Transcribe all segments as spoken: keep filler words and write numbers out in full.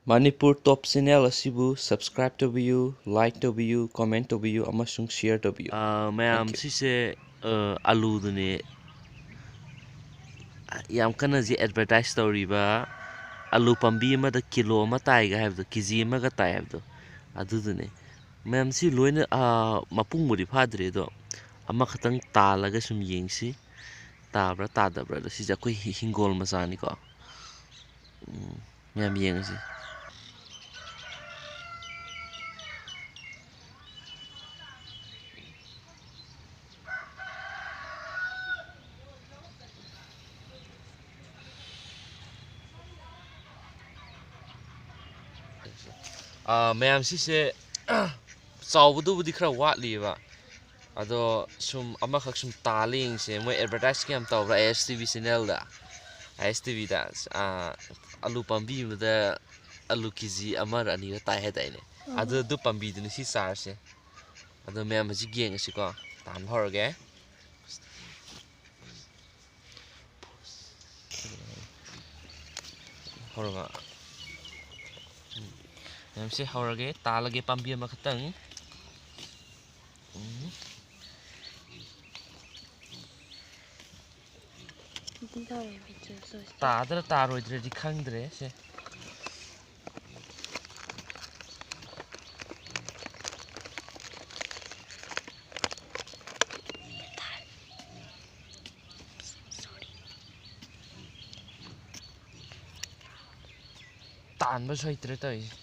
ꯃꯅꯤꯄꯨꯔ ꯇꯣꯞ channel ꯑꯁꯤꯕꯨ subscribe ꯇꯧꯕꯤꯌꯨ, like ꯇꯧꯕꯤꯌꯨ, comment ꯇꯧꯕꯤꯌꯨ ꯑꯃꯁꯨꯡ share ꯇꯧꯕꯤꯌꯨ꯫ ꯑꯥ, ꯃꯌꯥꯝ, Thank you꯫ ꯁꯤꯁꯦ, ꯑꯥ, ꯑꯂꯨꯗꯨꯅꯦ꯫ ꯌꯥꯝ ꯀꯟꯅ ꯍꯧꯖꯤꯛ advertise ꯇꯧꯔꯤꯕ ꯑꯂꯨ ꯄꯥꯝꯕꯤ ꯑꯃꯗ ꯀꯤꯂꯣ ꯑꯃ ꯇꯥꯏꯒ ꯍꯥꯏꯕꯗꯣ, ꯀꯦ ꯖꯤ ꯑꯃꯒ ꯇꯥꯏ ꯍꯥꯏꯕꯗꯣ, ꯑꯗꯨꯗꯨꯅꯦ꯫ ꯃꯌꯥꯝ, ꯁꯤ ꯂꯣꯏꯅ, ꯑꯥ, ꯃꯄꯨꯡꯕꯨꯗꯤ ꯐꯥꯗ꯭ꯔꯤ, ꯑꯗꯣ ꯑꯃꯈꯛꯇꯪ ꯇꯥꯜꯂꯒ ꯁꯨꯝ ꯌꯦꯡꯁꯤ, ꯇꯥꯕ꯭ꯔꯥ ꯇꯥꯗꯕ꯭ꯔꯥ꯫ ꯑꯗꯣ ꯁꯤꯁꯦ ꯑꯩꯈꯣꯏ ꯍꯤ-, ꯍꯤꯡꯒꯣꯜ ꯃꯆꯥꯅꯤꯀꯣ꯫ ꯎꯝ, ꯃꯌꯥꯝ ꯌꯦꯡꯉꯁꯤ꯫ ꯑꯥ, ꯃꯌꯥꯝ, ꯁꯤꯁꯦ ꯆꯥꯎꯕꯗꯨꯕꯨꯗꯤ ꯈꯔ ꯋꯥꯠꯂꯤꯕ, ꯑꯗꯣ ꯁꯨꯝ ꯑꯃꯈꯛ ꯁꯨꯝ ꯇꯥꯜꯂ ꯌꯦꯡꯁꯦ꯫ ꯃꯣꯏ advertise ꯀ ꯌꯥꯝ ꯇꯧꯕ꯭ꯔꯥ ꯑꯥꯏ ꯑꯦꯁ ꯇꯤ ꯚꯤ ꯆꯦꯅꯦꯜꯗ? ꯑꯥꯏ ꯑꯦꯁ ꯇꯤ ꯚꯤꯗ, ꯑꯥ, ꯑꯂꯨ ꯄꯥꯝꯕꯤ ꯑꯃꯗ ꯑꯂꯨ ꯀꯦ ꯖꯤ ꯑꯃꯔ ꯑꯅꯤꯔ ꯇꯥꯏ ꯍꯥꯏꯗꯥꯏꯅꯦ? ꯑꯗꯨ, ꯑꯗꯨ ꯄꯥꯝꯕꯤꯗꯨꯅꯤ ꯁꯤ ꯆꯥꯔꯁꯦ꯫ ꯑꯗꯣ ꯃꯌꯥꯝ ꯍꯧꯖꯤꯛ ꯌꯦꯡꯉꯁꯤꯀꯣ, ꯇꯥꯟꯕ ꯍꯧꯔꯒꯦ꯫ ꯍꯧꯔꯕ? ꯎꯝ꯫ ꯃꯌꯥꯝꯁꯦ ꯍꯧꯔꯒꯦ, ꯇꯥꯜꯂꯒꯦ ꯄꯥꯝꯕꯤ ꯑꯃꯈꯛꯇꯪ꯫ ꯎꯝ꯫ ꯇꯥꯗ꯭ꯔꯥ ꯇꯥꯔꯣꯏꯗ꯭ꯔꯗꯤ ꯈꯪꯗ꯭ꯔꯦ ꯁꯦ꯫ ꯇꯥꯟꯕꯁꯨ ꯍꯩꯇ꯭ꯔꯦ ꯇꯧꯔꯤꯁꯦ꯫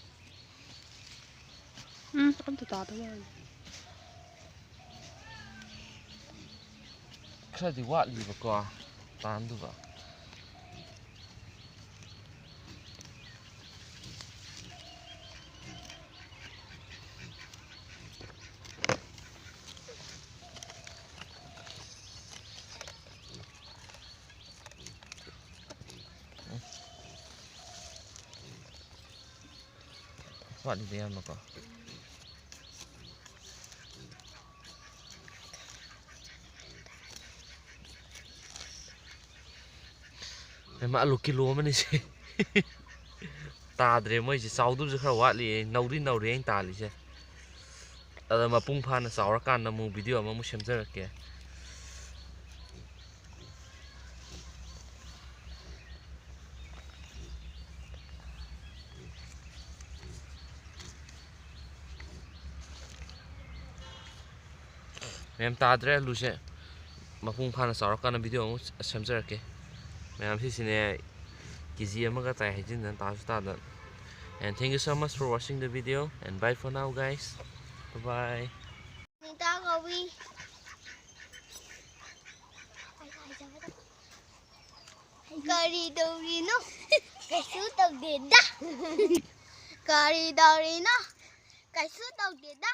ꯎꯝ, ꯑꯝꯇ ꯇꯥꯗ ꯃꯥꯜꯂꯦ꯫ ꯈꯔꯗꯤ ꯋꯥꯠꯂꯤꯕꯀꯣ ꯇꯥꯟꯗꯨꯕ꯫ ꯋꯥꯠꯂꯤꯗ ꯌꯥꯝꯅꯀꯣ꯫ ꯍꯩꯃꯥ, ꯑꯂꯨ ꯀꯤꯂꯣ ꯑꯃꯅꯤ ꯁꯤ꯫ ꯇꯥꯗ꯭ꯔꯦ, ꯃꯣꯏꯁꯦ ꯆꯥꯎꯗꯕꯁꯨ ꯈꯔ ꯋꯥꯠꯂꯤ, ꯅꯧꯔꯤ ꯅꯧꯔꯤ ꯑꯩꯅ ꯇꯥꯜꯂꯤꯁꯦ꯫ ꯑꯗ ꯃꯄꯨꯡ ꯐꯥꯅ ꯆꯥꯎꯔꯀꯥꯟꯗ ꯑꯃꯨꯛ ꯚꯤꯗꯤꯑꯣ ꯑꯃꯃꯨꯛ ꯁꯦꯝꯖꯔꯛꯀꯦ꯫ ꯃꯌꯥꯝ ꯇꯥꯗ꯭ꯔꯦ, ꯑꯂꯨꯁꯦ ꯃꯄꯨꯡ ꯐꯥꯅ ꯆꯥꯎꯔꯀꯥꯟꯗ ꯚꯤꯗꯤꯑꯣ ꯑꯃꯨꯛ ꯁꯦꯝꯖꯔꯛꯀꯦ꯫ ꯃꯌꯥꯝ ꯁꯤꯁꯤꯅꯦ ꯀꯦ ꯖꯤ ꯑꯃꯒ ꯇꯥꯏ ꯍꯥꯏꯖꯤꯟꯗꯅ ꯇꯥꯁꯨ ꯇꯥꯗꯅ꯫ And thank you so much for watching the video and bye for now, guys. Bye bye. ꯅꯤꯡꯊꯧ ꯀꯧꯏ꯫ ꯀꯔꯤ ꯇꯧꯔꯤꯅꯣ? ꯀꯩꯁꯨ ꯇꯧꯗꯦꯗ꯫ ꯀꯔꯤ ꯇꯧꯔꯤꯅꯣ? ꯀꯩꯁꯨ ꯇꯧꯗꯦꯗ꯫